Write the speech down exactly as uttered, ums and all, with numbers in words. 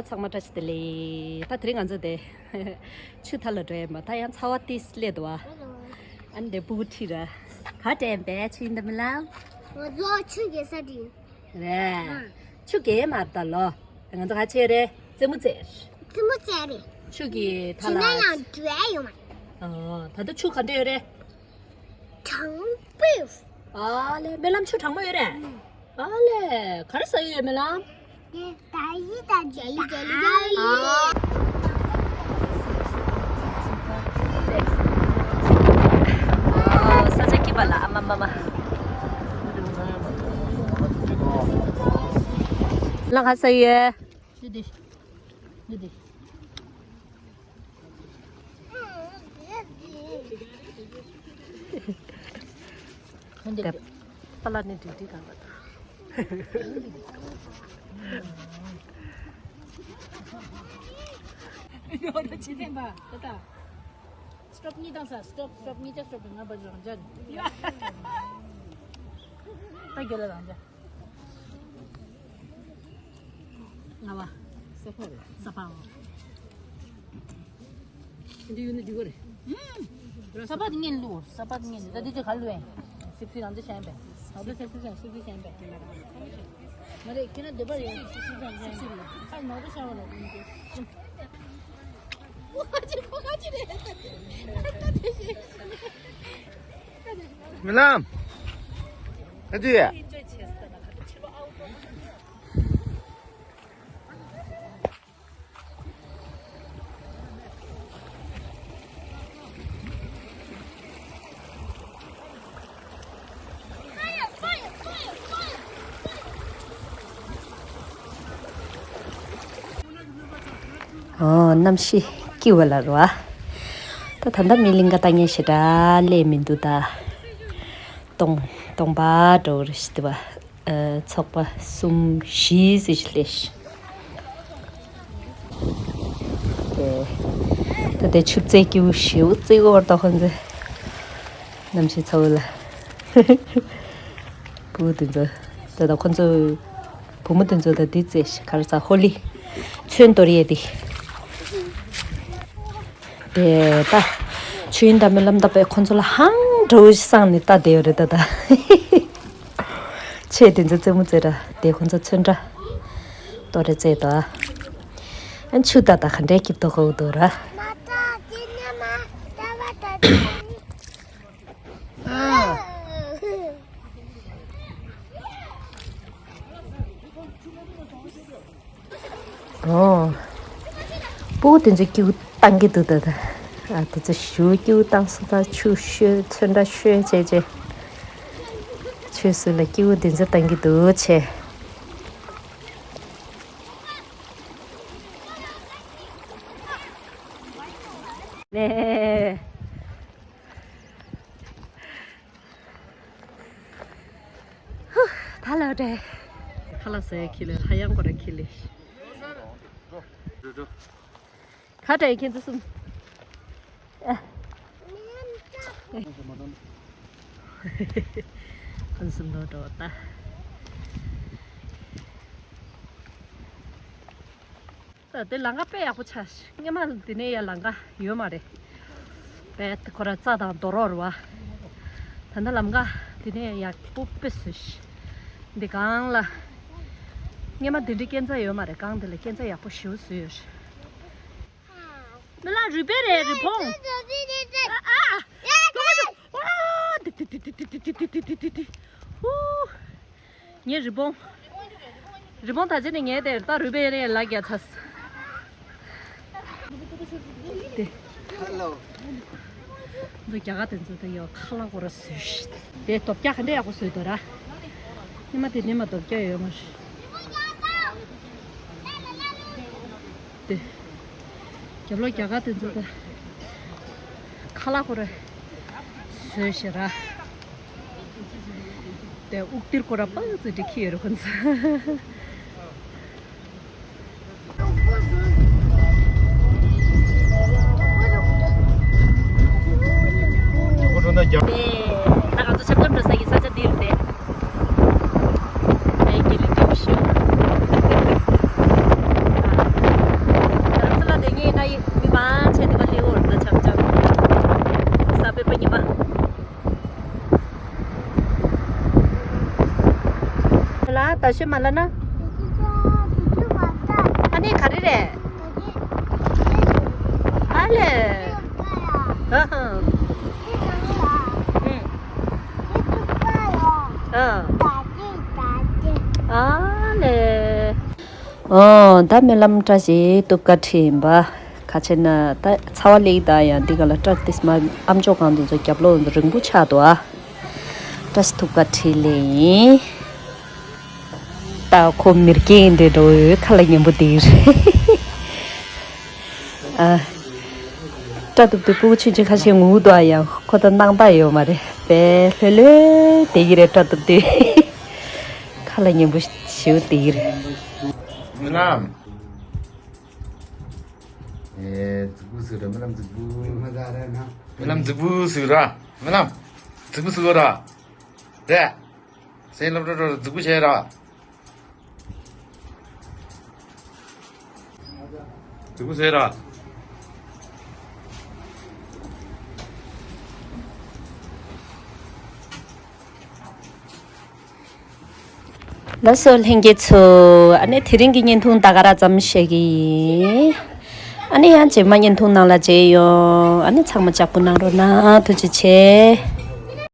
ཚང་མ་བཀྲ་ཤིས་བདེ་ལེགས། ད་དེ་རིང་ང་ཚོ་དེ་ཆུ་ཐར་ལ་འགྲོ་ཡ་མ། ད་ཡང་ཚ་བ་ཏིས་སླེབས་འདུག་བ། ཨ་ནི་དེ་སྤུ་གུ་ཁྲིད་ར། ག་དྲན་པས་ཆུ་ཡིན་ད་མི་ལ། ང་ཚོ་ཆུ་རྒྱས་ས་དྲིན། རེད། ཆུ་རྒྱས་མ་ད་ལོ། ང་ཚོ་ག་ཆེ་རེད། རྩེད་མོ་རྩེ། རྩེད་མོ་རྩེ་རེད། ཆུ་གི་ཐ་ཇི་ན་ལ་ཡང་འགྲོ་ཡ་ཡོད་མ་རེད། ཨ། ད་ལྟ་ཆུ་ག་འདྲ་ཡོད་རེད། གྲང་པོ་ཡོད། ཨ་ལེ། སྨོན་ལམ་ཆུ་གྲང་མོ་ཡོད་རེད། ཨ་ལེ། ག་རེ་ཟ་ཡི་ཡོད་སྨོན་ལམ། དེ་ད་ཡི་ད་ཇ་ཡི་ཇ་ཡི་ཇ་ཡི། ཨ། ཨ། ས་ཆ་སྐྱིད་པ་ལ་ཨ་མ་མ་མ། ལ་ག་ཟ་ཡི་ཡོད། འདི་འདི། འདི་འདི། ད་པ་ལ་ནི་འགྲིག་འགྲིག་གང་ག་ད། ཡོད་ད་ཅི་ཟེར་བ་ད་ད། སི་ཊོབ་གཉིས་བཏང་ས། སི་ཊོབ། སི་ཊོབ་གཉིས་ཆ། སི་ཊོབ་ང་བ་རང་ཅན། ད་རྒྱ་ལ་རང་ཅན། ང་བ། ས་ཕ་རེད། ས་ཕ་འོ། འདི་ཡོད་ནི་འདི་གོ་རེད། ས་ཕ་དེ་ངན་ལུ། ས་ཕ་དེ་ངན་ལུ། ད་འདི་ཅི་ག་ལུ་ཡིན། སིབ་སིབ་རང་ཅི་ཤན་པས། ང་ཚོ་སིབ་སིབ་ཤན། སིབ་སིབ་ཤན་པས། མ་རེད། ཁྱེད་རང་འདི་པར་ཡོད། སིབ་སིབ་ཤན། སིབ་སིབ་ལ། ཨ་ནོར་དུ་ཤན་བ་ལ། སྨོན་ལམ། ཨ་ཙི། ཨོ། གནམ་གཤིས་སྐྱིད་པ་ལ་རོ་ཨ། ད་ད་ལྟ་མི་གླིང་ག་ལྟ་ངན་ཞེ་དྲག་སླེབས་མི་འདུག་ད་སྟོང་སྟོང་པ་འགྲོ་རེ་ཞིག་འདུག་བ། ཚོགས་པ་གསུམ་བཞི་ཙམ་ཞིག་སླེབས་ཤག་དེ་ད་དེ་ཆུ་རྩེད་སྐྱིད་པོ་ཞེ་པོ་རྩེད་ཀྱི་ཡོད་རེད་ད་ཁོང་ཚོས། གནམ་གཤིས་ཚ་བོ་ལ། བུ་དེ་ཚོ། ད་ད་ཁོང་ཚོ་བུ་མོ་དེ་ཚོ་ད་འདི་རྩེད་ཤག་ག་རེ་ཟ། ཧོ་ལི། ཚོན་གཏོར་ཡས་དེ། དེ་ད་ཆུ་ཡིན་ད་སྨོན་ལམ་ད་པས་ཁོང་ཚོ་ལ་ཧང་འདྲ་བོ་ཞིག་བསངས་ནས་ལྟ་བསྡད་ཡོད་རེད་ད་ད། ཆེ་དེ་ཚོ་རྩེད་མོ་རྩེ་ར་དེ་ཁོང་ཚོ་ཚོན་ཁྲ་གཏོར་རེ་རྩེད་དོ། ཨ་ཆུ་ད་ད་ག་འདྲའི་སྐྱིད་ཏོག་གོ་འདུག་ར། ཨོ། སྤུ་གུ་དེ་ཚོ་སྐྱིད་པོ་བཏང་གི་འདུག་ད་ད། ཨ་དེ་ཚོ་ཞུ་སྐྱིད་པོ་བཏང་སོང་ད། ཆུ་བཤོས་ཚོན་ཁྲ་བཤོས་བྱས་བྱས། ཆུ་སོ་ལ་སྐྱིད་པོ་དེ་ཚོ་བཏང་གི་འདུག་བྱས། ནས། ཧུ། ད་ལོ་དྲེ། ཁ་ལག་ཟས་ཁྱི་ལེ། ཧ་ཡང་གོ་ར་ཁྱི་ལེ། ག་དྲེ་ཁྱེད་ཚོ་གསུམ། ཨ། ཁོང་གསུམ་ལོ་འགྲོ་ད། ད་དེ་ལམ་ཁ་དཔེ་ཡག་པོ་ཆགས་ཤག་སྔོན་མ་དེ་ནས་ཡ་ལམ་ཁ་ཡོད་མ་རེད། དཔེ་ཁོ་ར་རྩྭ་དང་རྡོ་རོག་རེད་བ། ད་ལྟ་ལམ་ཁ་དེ་ནས་ཡག་པོ་དཔེ་བཟོས་ཤག་འདི་སྒང་ལ། སྔོན་མ་དེ་འདྲའི་སྐས་འཛེག་ཡོད་མ་རེད། སྒང་དེ་ལ་སྐས་འཛེག་ཡག་པོ་ཞེ་པོ་བཟོས་ཡོད་ཤག་སྨོན་ལམ་རུས་སྦལ་རེད། རི་བོང་། ཨ་ཨ། ཨ། ཨ། ཨ། ཨ། ཨུ། ངའི་རི་བོང་། རི་བོང་ད་ཅི་ནས་ངའི་དེར་ད་རུས་སྦལ་རེད་ལ་རྒྱ་ཚ། དེ། ཧེ་ལོ། འདི་རྒྱ་གར་དེ་ཚོ་དེ་ཡོད་ཁ་ལག་སྐོར་བཟོས་ཤག་དེ་རྡོ་སྐྱ་ག་འདྲ་ཡག་པོ་བཟོས་འདུག་ར། ཉི་མ་དེ་ཉི་མ་རྡོ་སྐྱ་ཡོད་མ་རེད། དེ། རྒྱབ་ལོགས་རྒྱ་གར་དེ་ཚོ་དེ། ཁ་ལག་སྐོར་བཟོས་ཤག་ར། དེ་དབུགས་ཏིར་སྐོར་ར་པང་ཙི་འདྲ་ཁྱེར་ཡོད་རེད་ཁོ་ཚོ། དེ་ད་ང་ཚོ་ཆབ་ཆབ་འགྲོ་ས་ཀྱི་ས་ཆ་འདི་རེད་དེ། དེ་དགེ་ལེགས་འདྲ་པོ་ཞིག་ད་ཤོད་མ་ལ་ན། ཨ་ནི་ག་རེ་རེད། ཨ་ལེ། ཨ་ཧ། ཨ། ཨ་ལེ། ཨོ་ད་སྨོན་ལམ་བཀྲ་ཤིས་གཏུབ་ཀ་ཁྲིད་ཡིན་པ། ག་ཆེ་ན་ད་ཚ་བ་ལེགས་ད་ཡང་འདི་ག་ལ་སྐྲ་ཏིས་མ་ཨམ་ཅོག་གང་དུ་ཚོ་རྒྱབ་ལོག་རིང་པོ་ཆགས་འདུག་ཨ། བཀྲ་ཤིས་གཏུབ་ཀ་ཁྲིད་ལེ་ཡིན། ད་ཁོ་མི་རྒན་འདྲེ་འགྲོ་ཡོད་ཁ་ལ་ཉན་པོ་དེ་རེད། ཨ། སྐྲ་གཏུབ་དུས་སྤུ་གུ་ཆུང་ཆུང་ཁ་ཤས་ངུ་འདུག་ཨ། ཡང་ཁོ་ད་སྣང་དག་ཡོད་མ་རེད་པས། ལྷོད་ལྷོད་དེ་གི་རེད་སྐྲ་གཏུབ་དུས། ཁ་ལ་ཉན་པོ་ཞེ་པོ་དེ་གི་རེད། རྨི་ལམ། ཨེ། རྫིག་པོ་ཟིག་ར། རྨི་ལམ་རྫིག་པོ། རྨི་ལམ་རྫིག་པོ་ཟིག་ར། རྨི་ལམ་རྫིག་པོ་ཟིག་ར། རེད། སེམས་སློབ་གྲྭ་འགྲོ་རྫིག་པོ་བྱས་ར། རྫིག་པོ་བྱས་ར། ལགས་སོ་ལྷན་རྒྱས་ཚོ། ཨ་ནི་དེ་རིང་གི་བརྙན་ཐུང་ད་ག་རང་ཙམ་བཤད་ཀྱི་ཡིན། ཨ་ནི་ཡང་རྗེས་མ་བརྙན་ཐུང་ནང་ལ་མཇལ་ཡོང་། ཨ་ནི་ཚང་མ་ལྕགས་པོ་གནང་རོགས་གནང་། ཐུགས་རྗེ་ཆེ།